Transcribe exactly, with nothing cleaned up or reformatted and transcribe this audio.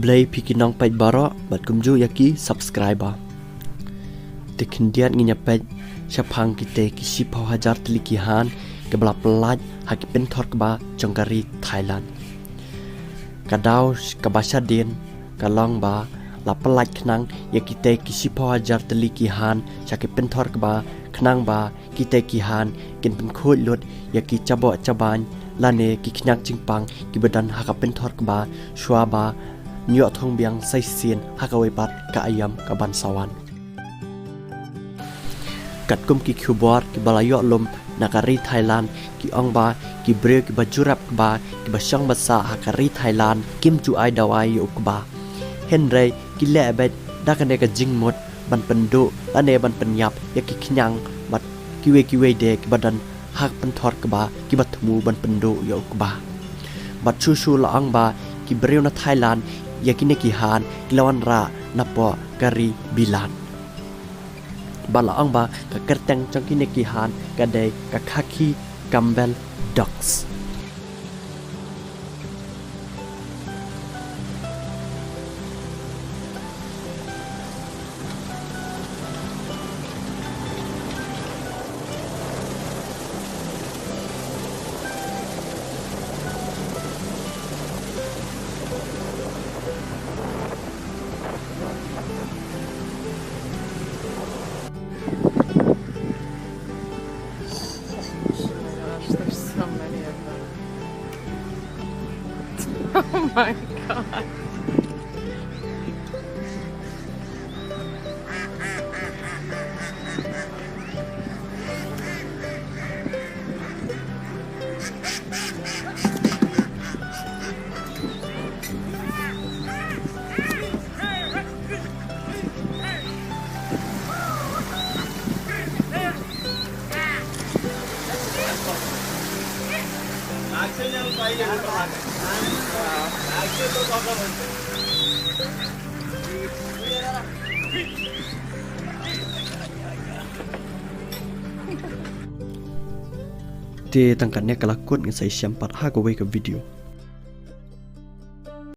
Khublei phi ki nongpeit baroh bad kumjuh ïa ki subscriber. Te khyndiat ngin ïa peit shaphang kitei ki shiphew hajar tylli ki han kiba la pyllait ha ki pynthor kba jong ka ri Thailand. Ka daw kaba shadien ka long ba la pyllait khnang ïa kitei ki shiphew hajar tylli ki han sha ki pynthor kba, khnang ba kitei ki han kin pynkhuid lut ïa ki jaboh jabain lane ki khñiang jingpang kiba don ha ka pynthor kba shuwa ba ïoh thung biang sa shisien ha kawei pat ka aïom ka ban sa wan. Katkum ki khubor kiba la ïoh lum na ka ri Thailand, ki ong ba ki briew kiba jurap kba, kiba shong ba sah ha ka ri Thailand, kim ju ai dawai ïa u kba. Hynrei ki leh beit da kane ka jingmut ban pynduh lane ban pynïap ïa ki khñiang bad kiwei kiwei de kiba don ha ka pynthor kba kiba thmu ban pynduh ïa u kba. Bad shuh shuh la ong ba ki briew na Thailand ïa kine ki han ki la wanrah napoh ka ri Bilan. Bad la ong ba ka kyrteng jong kine ki han ka dei ka Khaki Campbell Dogs. Oh my gosh, there's so many of them. Oh my god. Te tang katne ka la kut, ngin sa ïashem pat ha kawei ka video.